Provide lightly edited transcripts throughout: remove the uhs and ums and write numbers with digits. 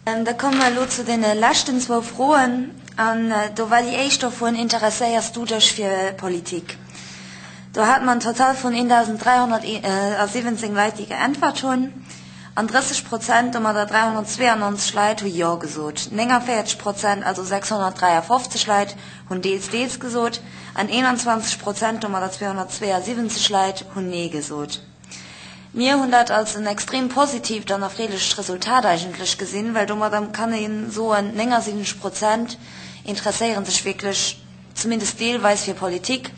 Da komme mer elo zu deene leschten zwou Froen. An do war déi éischt dovun, Interesséiers du dech fir Politik? Do hate mer en Total vun 1.317 Leit, déi geäntwert hunn. An 30 Prozent, domadder 392 Leit, hu Jo gesot. 49 Prozent, also 653 Leit, hunn deels, deels gesot. An 21 Prozent, domadder 272 Leit, hunn Nee gesot. Mir hunn dat als en extrem positiivt an erfreelecht Resultat eigentlech gesinn, well domadder kann ee soen, 79 Prozent interesséiere sech wierklech zumindest deelweis fir Politik,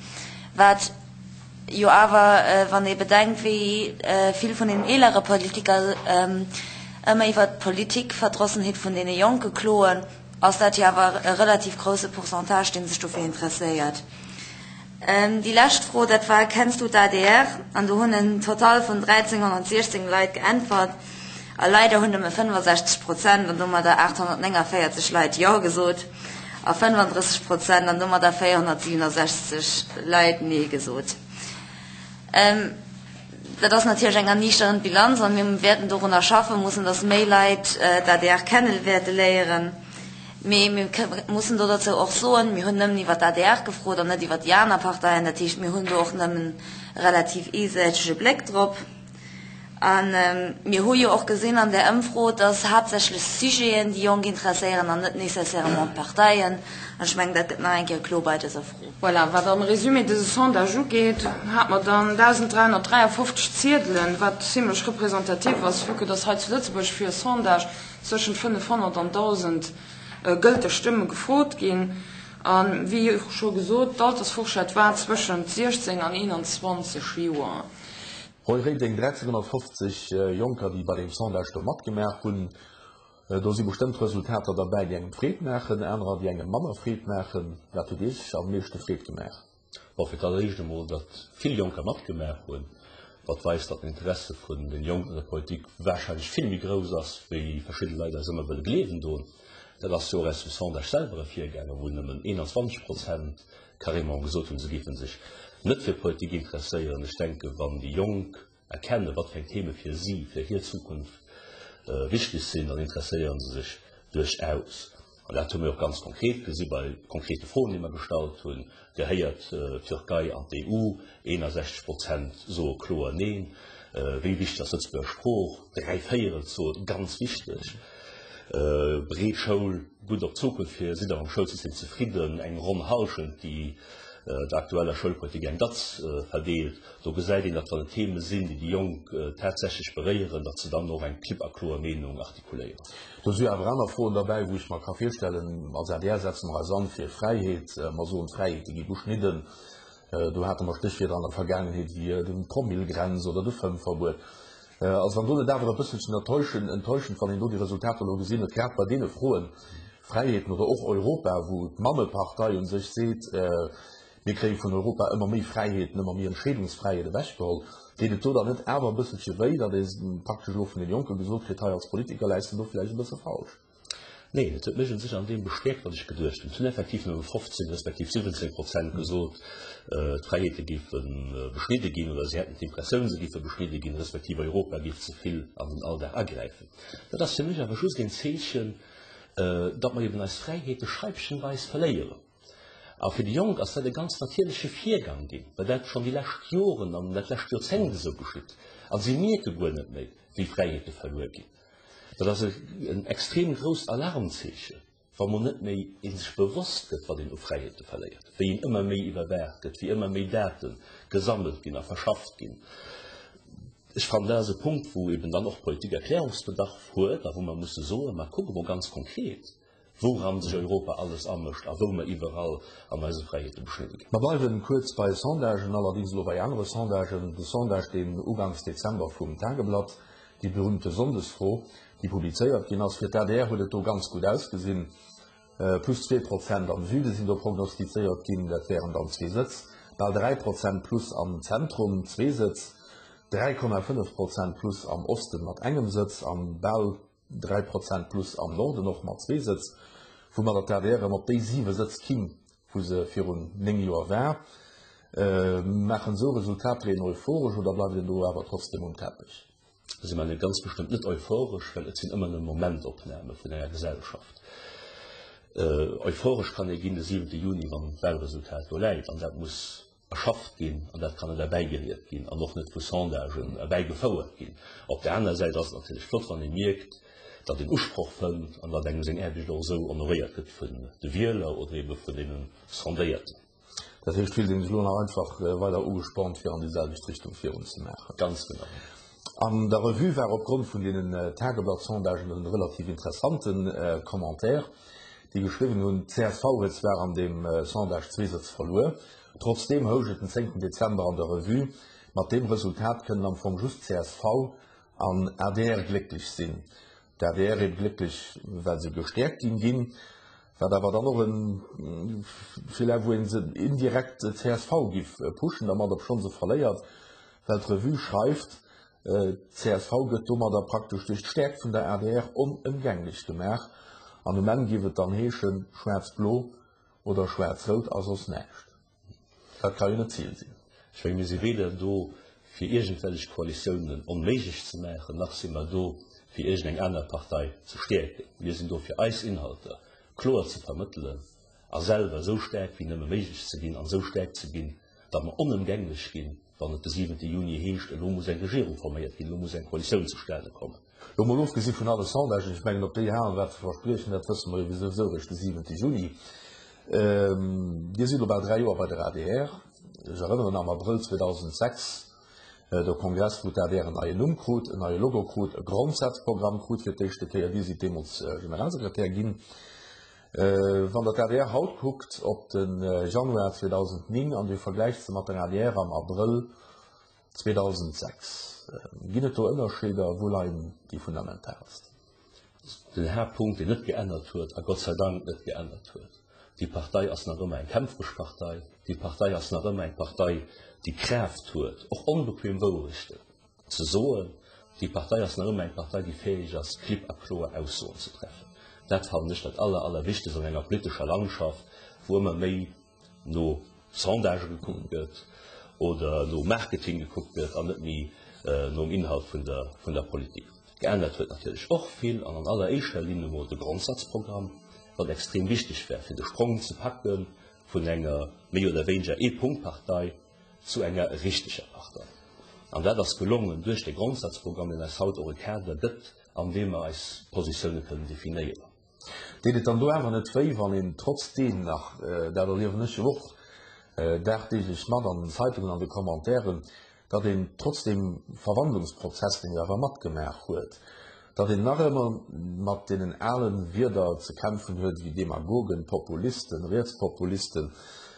wat jo awer, wann ee bedenkt, wéi vill vun den eelere Politiker ëmmer iwwert d'Politikverdrossenheet vun deene Jonke kloen, ass dat jo awer e relativ grousse Pourcentage, dee sech dofir interesséiert. Déi lescht Fro, dat war, Kennst du d'ADR? An do hunn en Total vun 1.316 Leit geäntwert. A leider hunn nëmme 65 Prozent, an domadder 849 Leit, Jo gesot a 35 Prozent, an domadder 467 Leit, Nee gesot. Dat ass natierlech eng erniichterend Bilanz a mir wäerten dorunner schaffe mussen, datt méi Leit d'ADR kenne wäerte léieren. Mee mir mussen do derzou och soen, mir hunn nëmmen iwwert d'ADR gefrot an net iwwert déi aner Parteien. Dat heescht, mir hunn do och nëmmen e relativ eesäitege Bléck drop. A mir hu jo och gesinn an där Ëmfro, dass haaptsächlech d'Sujeten déi Jonk interesséieren an net nécessairement d'Parteien. An ech mengen, dat gëtt nach eng Kéier kloer bei dëser Fro. Voilà, wat am Résumé dëse Sondage ugeet, hate mer dann 1.353 Ziedelen, wat zimlech representativ ass, vu que dass hei zu Lëtzebuerg fir e Sondage zwëschent 500 an 1.000 gëlteg Stëmme gefrot ginn. A wéi scho gesot, d'Altersfourchette war zwëschent 16 an 21 Joer. Roy Reding, 1350 Jonker, déi bei deem Sondage do matgemaach hunn. Do si bestëmmt Resultater derbäi, déi engem Freed maachen, anerer, déi engem manner Freed maachen. Wat huet Iech am meeschte Freed gemaach? Bon, fir d'alleréischt emol, datt vill Jonker matgemaach hunn, wat weist, datt den Interesse vun den Jonken un der Politik warscheinlech vill méi grouss ass, wéi verschidde Leit eis ëmmer wëlle gleewen doen. Dat ass jo och aus dem Sondage selwer ervirgaangen, wou nëmmen 21 Prozent carrément gesot hunn, se géife sech net fir Politik interesséieren. Ech denken, wann déi Jonk erkennen, wat fir eng Theme fir si, fir hir Zukunft wichteg sinn, dann interesséiere se sech duerchaus. An dat hu mir och ganz konkret gesi bei konkrete Froen, déi mer gestallt hunn. Gehéiert d'Türkei an d'EU? 61 Prozent soe kloer Neen. Wéi wichteg ass d'Lëtzebuerger Sprooch? Dräivéierel soen, ganz wichteg. Breet Schoul, gutt op d'Zukunft fir, sidd Der mam Schoulsystem zefridden? Eng ronn Hallschent, déi der aktueller Schoulpolitik eng Datz verdeelt. Do gesäit een, datt wann et Theme sinn, déi déi Jonk tatsächlech beréieren, datt se dann och eng klipp a kloer Meenung artikuléieren. Do si jo awer aner Froen derbäi, wou ech mer ka virstellen, als adr setze mer eis an fir Fräiheet. Mer soen, d'Fräiheete gi beschnidden. Do hate mer Stéchwierder an der Vergaangenheet wéi d'Promillgrenz oder de Fëmmverbuet. Also wann do net awer e bësselchen enttäuschend, enttäuschend, wann een do déi Resultater elo gesinn huet, grad bei deene Froen, Fräiheeten oder och Europa, wou d'Mammepartei u sech seet, mir kréie vun Europa ëmmer méi Fräiheeten, ëmmer méi Entscheedungsfräiheet ewechgeholl, deet et do dann net awer e bësselche wéi, datt ee praktesch elo vun den Jonke gesot kritt, hei als Politiker läis de do vläicht e bësse falsch? Neen, et huet mech un sech an deem bestäerkt, wat ech geduecht hunn. Et hunn effektiv nëmme 15 respektiv 17 Prozent gesot, d'Fräiheete géife beschnidde ginn oder si hätten d'Impressioun, se géife beschnidde ginn, respektiv Europa géif ze vill an den Alldag agräifen. Dat ass fir mech awer just een Zeechen, datt mer eben eis Fräiheete scheibchenweis verléieren. A fir déi Jonk ass dat e ganz natierleche Virgang ginn, well dat schonn déi lescht Joren an dat lescht Joerzéngt esou geschitt. A si mierke guer net méi, wéi Fräiheete verluer ginn. Dat ass en extrem grousst Alarmzeechen, wa mol net méi ee sech bewosst gëtt, wat een u Fräiheete verléiert, wéi een ëmmer méi iwwerwaacht gëtt, wéi ëmmer méi Date gesammelt ginn a verschafft ginn. Ech fannen, dat ass e Punkt, wou eben dann och d'Politik Erklärungsbedarf huet a wou mer musse soen, Ma kucke mol ganz konkret, wouran sech Europa alles amëscht a wou mer iwwerall an eise Fräiheete beschnidde ginn. Mer bleiwen kuerz bei Sondagen, allerdings elo bei anere Sondagen. De Sondage, deen uganks Dezember vum Tageblatt, déi berühmte Sonndesfro, déi publizéiert ginn ass, fir d'ADR huet et do ganz gutt ausgesinn, plus 2 Prozent am Süde sinn do prognostizéiert ginn, dat wären dann zwee Sëtz, bal 3 Prozent plus am Zentrum, zwee Sëtz, 3,5 Prozent plus am Osten mat engem Sëtz an bal 3 Prozent plus am Norden, och mat zwee Sëtz, woumadder d'ADR erëm op déi siwe Sëtz kinn, wou se virun 9 Joer war. Maachen esou Resultater een euphoresch oder bleift een do awer trotzdeem um Teppech? Si mer ganz bestëmmt net euphoresch, well et sinn ëmmer nëmme Momentopname vun enger Gesellschaft. Euphoresch kann ee ginn de siwente Juni, wann d'Wahlresultat do läit, an dat muss erschafft ginn an dat kann net erbäigeriet ginn an och net vu Sondagen erbäigefouert ginn. Op der anerer Säit ass et natierlech flott, wann ee mierkt, datt een Usproch fënnt an datt engem seng Aarbecht och esou honoréiert gëtt vun de Wieler oder ebe vun deene Sondéierten. Dat heescht, fillt een sech elo nach einfach weider ugespornt, fir an déi selwecht Richtung virun ze maachen? Ganz genau. An der Revue war opgrond vun deenen Tageblatt-Sondagen en relativ interessante Commentaire, déi geschriwwen hunn, d'CSV huet zwar an deem Sondage zwee Sëtz verluer, trotzdeem housch et den zéngten Dezember an der Revue, mat deem Resultat kënnen am Fong just csv an adr glécklech sinn. D'adr ebe glécklech, well se gestäerkt ginn ginn, wat awer dann och en villäicht wou een se indirekt d'CSV giff pushen dermat, obschonn se verléiert, well d'Revue schreift, d'CSV gëtt domadder praktesch duerch d'Stäerkt vun der adr onëmgänglech gemaach an um Enn giff et dann heeschen, schwaarz-blo oder schwaarz-rout a soss näischt. Dat ka jo net d'Zil sinn. Ech menge mir si weder do fir iergendwellech Koalitiounen onméiglech ze maachen, nach si mer do fir iergendeng aner Partei ze stäerken. Mir sinn do fir eis Inhalter kloer ze vermëttelen a selwer esou staark wéi nëmme méiglech ze ginn an esou staark ze ginn, datt mer onëmgänglech ginn, wann et de siwente Juni heescht, elo muss eng Regierung forméiert ginn, elo muss eng Koalitioun zustane kommen. Lo mol ofgesi vun alle Sondagen, ech mengen op déi halen, wat se verspriechen, dat wësse mer jo souwisou eréischt de siwente Juni. Dir sidd elo bal 3 Joer bei der adr. Ech erënneren am Abrëll 2006, de Kongress, wou d'ADR en neien Numm krut, en neie Logo krut, e Grondsazprogramm krut fir d'éischte Kéier. Dir sidd deemools Generalsekretär ginn. Wann Der d'ADR haut kuckt, op de Januar 2009, an Dir vergläicht se mat der adr am Abrëll 2006, ginn et do Ënnerscheeder? Wou leien déi fundamentalst? Den Haaptpunkt, deen net geännert huet, a Gott sei Dank net geännert huet, Déi Partei ass nach ëmmer eng kämpferesch Partei, déi Partei ass nach ëmmer eng Partei, déi Kraaft huet, och onbequem Wourechten ze soen. Déi Partei ass nach ëmmer eng Partei, déi fäeg ass, klipp a kloer Aussoen ze treffen. Dat fannen ech dat aller, allerwichtegst an enger politescher Landschaft, wou ëmmer méi no Sondagë gekuckt gëtt oder no Marketing gekuckt gëtt an net méi nom Inhalt vun der, vun der Politik. Geännert huet natierlech och vill an an alleréischter Linn emol de Grondsazprogramm, wat extrem wichteg war, fir de Sprong ze packe vun enger méi oder wéineger Ee-Punkt-Partei zu enger richteger Partei. An dat ass gelongen duerch de Grondsazprogramm, deen eis haut och e Kader gëtt, an deem mer eis Positioune kënnen definéieren. Deet et dann do awer net wéi, wann een trotzdeem nach, dat erliewen ech jo och dagdeeglech mat an den Zeitungen, an de Commentairen, datt een trotz deem Verwandlungsprozess, deen ee awer matgemaach huet, datt een nach ëmmer mat deenen ale Wierder ze kämpfen huet wéi Demagogen, Populisten, Rietspopulisten.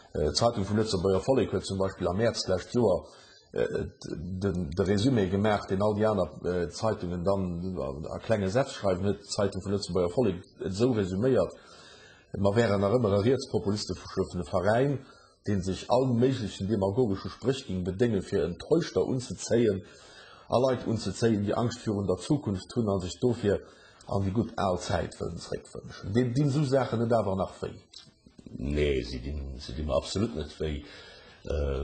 D'Zeitung vum Lëtzebuerger Vollek huet zum Beispill am Mäerz d'lescht Joer de Résumé gemaach, deen all déi aner Zeitungen dann a klenge Sätz schreiwen, huet d'Zeitung vum Lëtzebuerger Vollek et esou resuméiert, Mer wären nach ëmmer e rietspopulistesche Veräin, dee sech all méiglechen demagogesche Spréch géing bedéngen, fir Enttäuschter unzezéien a Leit unzezéien, déi Angscht virun der Zukunft hunn a sech dofir an déi gutt al Zäit wëllen zeréckwënschen. Dinn esou Saachen net awer nach wéi? Nee, si dinn, si di mer absolut net wéi,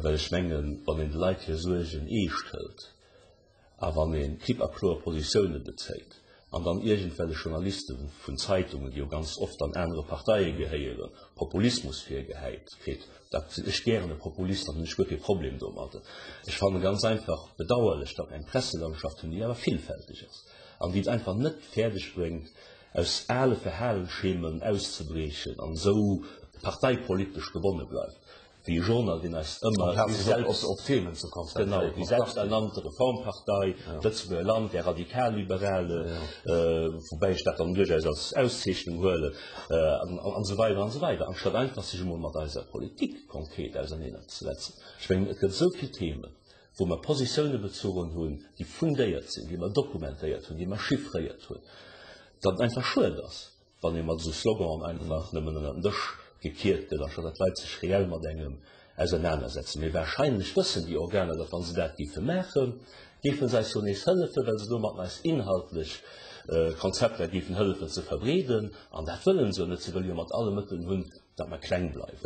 well ech mengen, wann een de Leit hir Suergen eescht hëlt a wann ee klipp a kloer Positioune bezéit an dann iergendwellech Journaliste vun Zeitungen, déi jo ganz oft dann anere Parteie gehéieren, Populismus virgehäit kritt, da sinn ech gären e Populist, dann hunn ech guer kee Problem domadden. Ech fanne ganz einfach bedauerlech, datt mer eng Presselandschaft hunn, déi awer villfälteg ass an déi et einfach net fäerdeg bréngt, aus ale Verhalensschemen auszebriechen an esou parteipolitesch gebonne bleift, wéi e Journal, deen eis ëmmer déi selbst, op Themen ze konzentréieren, genau, déi selbsternannte Reformpartei, d'Lëtzebuerger Land, der Radikalliberale, woubäi ech dat dann duerchaus als Auszeechnung huelen, an esou weider an esou weider, anstatt einfach sech emol mat eiser Politik konkret auserneenerzesetzen. Ech mengen, et gëtt esou vill Themen, wou mer Positioune bezogen hunn, déi fundéiert sinn, déi mer dokumentéiert hunn, déi mer chiffréiert hunn, datt et einfach schued ass, wann ee mat esou Sloganen einfach nëmmen ënnert den Dësch gekiert gëtt, anstatt datt d'Leit sech reell mat engem ausernanersetzen. Mee wahrscheinlech wëssen déi Organer, datt wa se dat géife maachen, géife se eis jo nees hëllefen, well se domat eis inhaltlech Konzepter géifen hëllefen ze verbreeden. An dat wëllen se jo net. Se wëlle jo mat alle Mëttelen hunn, datt mer kleng bleiwen.